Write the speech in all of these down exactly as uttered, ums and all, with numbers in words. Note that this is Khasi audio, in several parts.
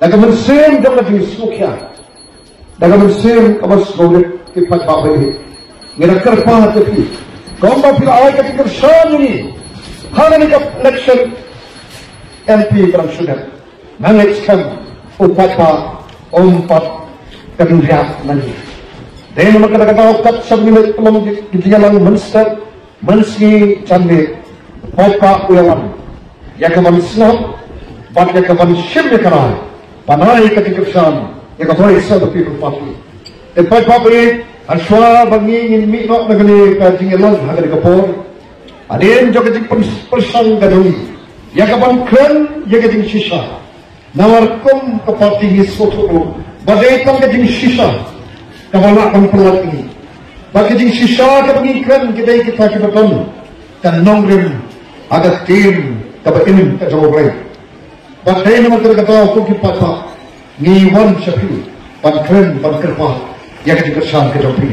Da ka mynsiem jong ka jingsngewkhia, da ka mynsiem kaba sngewrit, ki paidbah ba ïeit, ngi da kyrpad ïa phi, kumba phi la ai ka jingkyrshan ïa ngi ha kane ka election M P ba dang shu dep, nga ngeit skhem u paidbah um pat kynriah na ngi. Dei namar kata ka daw kat sa ngi leit pynlong ki jingïalang mynstep mynsngi, jan miet, paidbah u ïawan ïa ka ban sngap bad ïa ka ban shim ïa ka rai ban ai ka jingkyrshan ïa ka Voice of the People Party. Te paidbah ba ïeit, hashwa ba ngi ngin mih noh na kane ka jingïalang ha kane ka por, hadien jong ka jingpyrshang ka jong ngi ïa ka ban kren ïa ka jingshisha, namar kum ka party ngi sngewthuh ruh ba dei tang ka jingshisha kaba lah ban pynlait ngi. Bad ka jingshisha kaba ngi kren ka dei kita kiba don ka nongrim ha ka ktien kaba im ka jong U Blei. Bad dei namar kata ka daw ko ki paidbah ngi wan sha phi ban kren, ban kyrpad ïa ka jingkyrshan ka jong phi.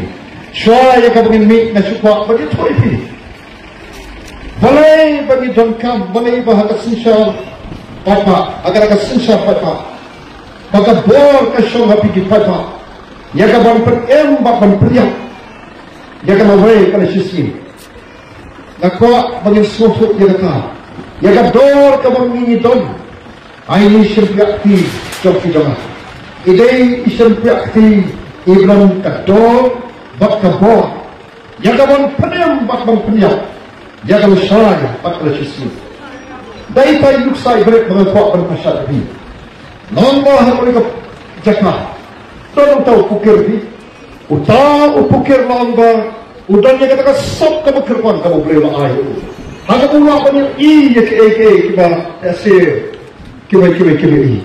Shuwa ïa kaba ngin mih, nga shu kwah ban ïathuh ïa phi, balei ba ngi donkam, balei ba ha ka synshar paidbah, ha ka synshar paidbah, ba ka bor ka shong ha phi ki paidbah ïa ka ban pynim bad ban pynïap ïa ka lawei ka la shisien. Nga kwah ba ngin sngewthuh ïa kata, ïa ka dor kaba ngi don. Ai, i shympriah kti jong phi jong nga i dei i shympriah kti i ba don ka dor bad ka bor ïa ka ban pynim bad ban pynïap ïa ka lashai bad ka lashisngi. Dei ita i nuksa i ba nga kwah ban pynshai ïa phi. Nongba ha kawei ka jaka don uta u pukir, phi, uta u pukir nongba u don ïa kata ka sop kaba kyrpang kaba U Blei u la ai ha u, ha kaba u lah ban ïohi ïa kiei kiei kiba, ïa se, kiba, kiba, kiba i.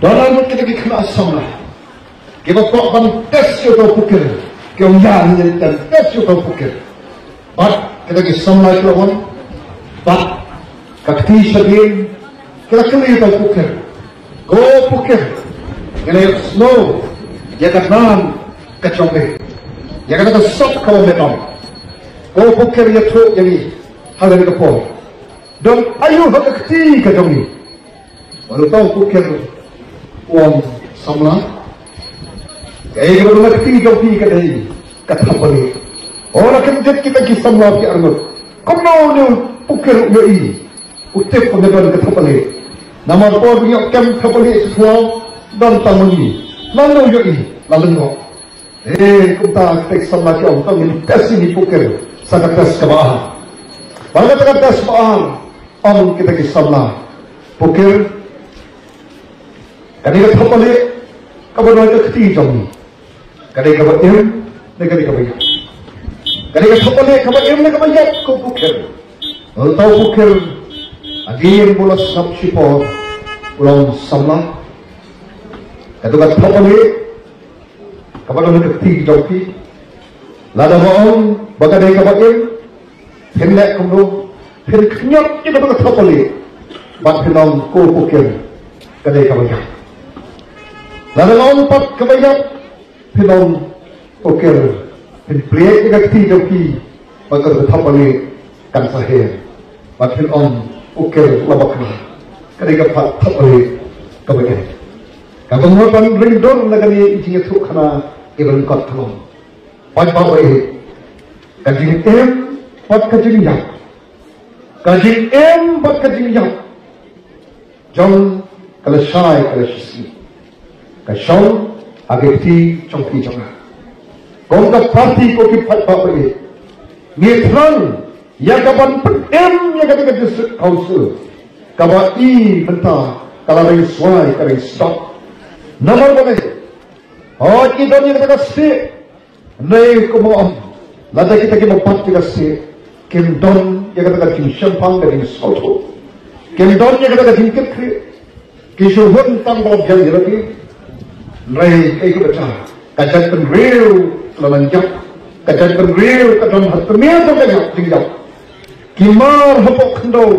Don ar ngut kita ki khynnah samla kiba kwah ban test ïa uta u pukir, ki ong ïa ngi ban test ïa uta u pukir. Bad kita ki samla ki la wan bad ka kti shadien, ki la kylli ïa uta u pukir, ko pukir, ngi la ïohsngew ïa ka nan ka jong me, ïa kata ka sop kaba me don. Ko pukir, ïathuh ïa ngi ha kane ka por, don aïu ha ka kti ka jong ngi? Bad uta u pukir u ong, samla, kaei kaba don ha kti jong phi ka dei ka thapbalieh. Hala khyndiat kita ki samla ki arngut, kumno une u pukir u ïohi, u tip ba don ka thapbalieh? Namar por ba ngi ïoh kem thapbalieh sha khlaw don tang ma ngi, lano u ïohi, la lyngngoh. Eh, kumta kita ki samla ki ong, to ngin test ïa i pukir sa ka test kaba ar. Bad kata ka test ba ar, ong kita ki samla, pukir, kane ka thapbalieh kaba don ha ka kti jong ngi, ka dei kaba im ne ka dei kaba ïap? Ka dei ka thapbalieh kaba im ne kaba ïap, ko pukir? Uta u pukir, hadien ba u la sngap shipor, u la ong, samla, kato ka thapbalieh kaba don ha ka kti jong phi, lada nga ong ba ka dei kaba im, phin leh kumno? Phin khñiot ïa kata ka thapbalieh bad phin ong, ko pukir, ka dei kaba ïap. Lada nga ong pat kaba ïap, phin ong, pukir, phin plied ïa ka kti jong phi bad ka thapbalieh kan sa her. Bad phin ong, pukir, la bakla, ka dei ka thapbalieh kaba im. Kaba mut ban ring dur na kane i jingïathuhkhana i ba lyngkot ka long, paidbah ba ïeit, ka jingim bad ka jingïap, ka jingim bad ka jingïap jong ka lashai ka lashisngi ka shong ha ka kti jong phi jong nga. Kum ka party, ko ki paidbah ba ïeit, ngi thrang ïa ka ban pynim ïa kata ka District Council kaba i mynta ka la reng swai ka reng sdang. Namar balei? Hooid, ngi don ïa kata ka stieh. Hynrei kumba ong, lada kita kiba bat ïa ka stieh kim don ïa kata ka jingshemphang ka jingsngewthuh, kim don ïa kata ka jingkitkhlieh, ki shu hun tang ba la biang ïa lade. Hynrei kaei kaba jia? Ka jaitbynriew ka la nang ïap. Ka jaitbynriew ka don ha tmier jong ka ïap, jingïap. Ki mar hapoh khyndew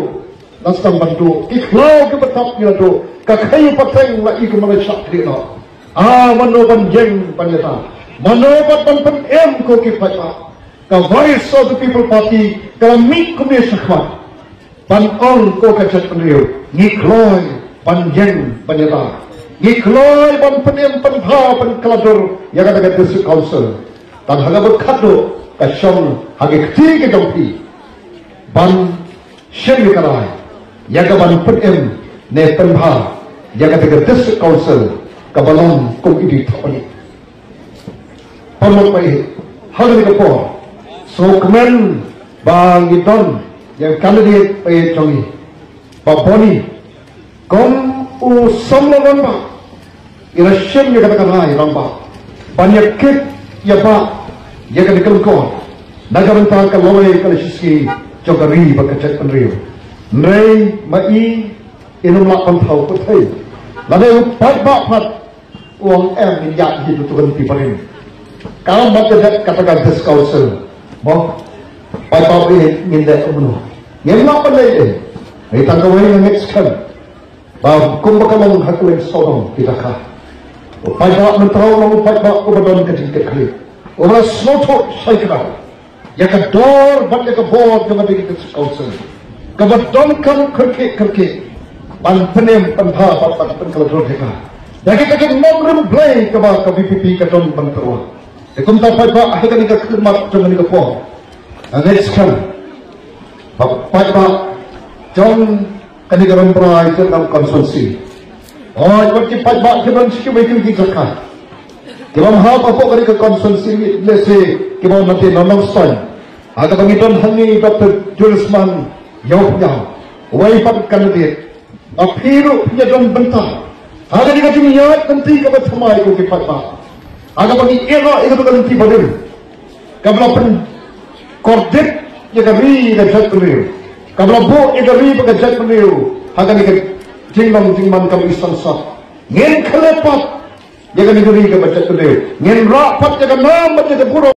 la sdang ban duh, ki khlaw kiba tap ngi la duh, ka khaïi pateng la i kumba la shah khlieh noh. Ah, mano ban ïeng ban ïada? Mano pat ban pynim, ko ki paidbah? Ka Voice of the People Party ka la mih kumne shakhmat ban ong, ko ka jaitbynriew, ngi kloi ban ïeng ban ïada. Ngi kloi ban pynim pynbha pynkylla dur ïa kata ka District Council. Tang ha kaba khatduh ka shong ha ki kti ki jong phi ban shim ïa ka rai ïa ka ban pynim ne pynbha ïa kata ka District Council kaba long kum i Dei Thapniang. Paralok ba ïeit, ha kane ka por sngewkmen ba ngi don ïa ka candidate ba ïeit jong ngi, Bah Boni, kum u samla rangbah. Ngi la shim ïa kata ka rai rangbah ban ïa kit ïa bah ïa kane ka lyngkor na ka bynta ka lawei ka la shisngi jong ka ri bad ka jaitbynriew. Hynrei ma i, i nym lah ban thaw pyrthei. Lane u paidbah pat u ong em, ngin ïaid hi, to to kan pi parin. Ka mat ka dep kata ka District Council. Mo, paidbah, ngin dep kumno? Ngim lah ban leh ei. Hei, tang kawei nga ngeit skhem ba kumba ka long ha kylleng sawdong ki jaka, u paidbah mynta u long u paidbah uba don ka jingkitkhlieh, uba la sngewthuh shai kdar ïa ka dor bad ïa ka bor jong ka District Council, kaba donkam kyrkieh kyrkieh ban pynim pynbha bad ban pynkylla dur ïa ka da kita ki nongrim Blei kaba ka V P P ka don ban pyrwa. Te kumta paidbah, ha kane ka khmat jong kane ka por, nga ngeit skhem ba paidbah jong kane ka Rambrai Vietnam constituency, hooid, wat ki paidbah ki don shi kiwei ki jaka kiba ym hap hapoh kane ka constituency, lehse kiba wan na te na Nongstoiñ, ha kaba ngi don hangne Doctor Julius Man Ïawphniaw, uwei pat u candidate. Ba phi ruh phi ïa don bynta ha kane ka jingïaid lynti kaba thymmai ko ki paidbah, ha kaba ngi ïehnoh ïa kata ka lynti barim kaba la pynkordit ïa ka ri ïa ka jaitbynriew, kaba la buh ïa ka ri bad ka jaitbynriew ha kane ka jinglong jingman kaba i sangsot. Ngin khleh pat ïa kane ka ri kaba jaitbynriew, ngin rah pat ïa ka nam bad ïa ka burom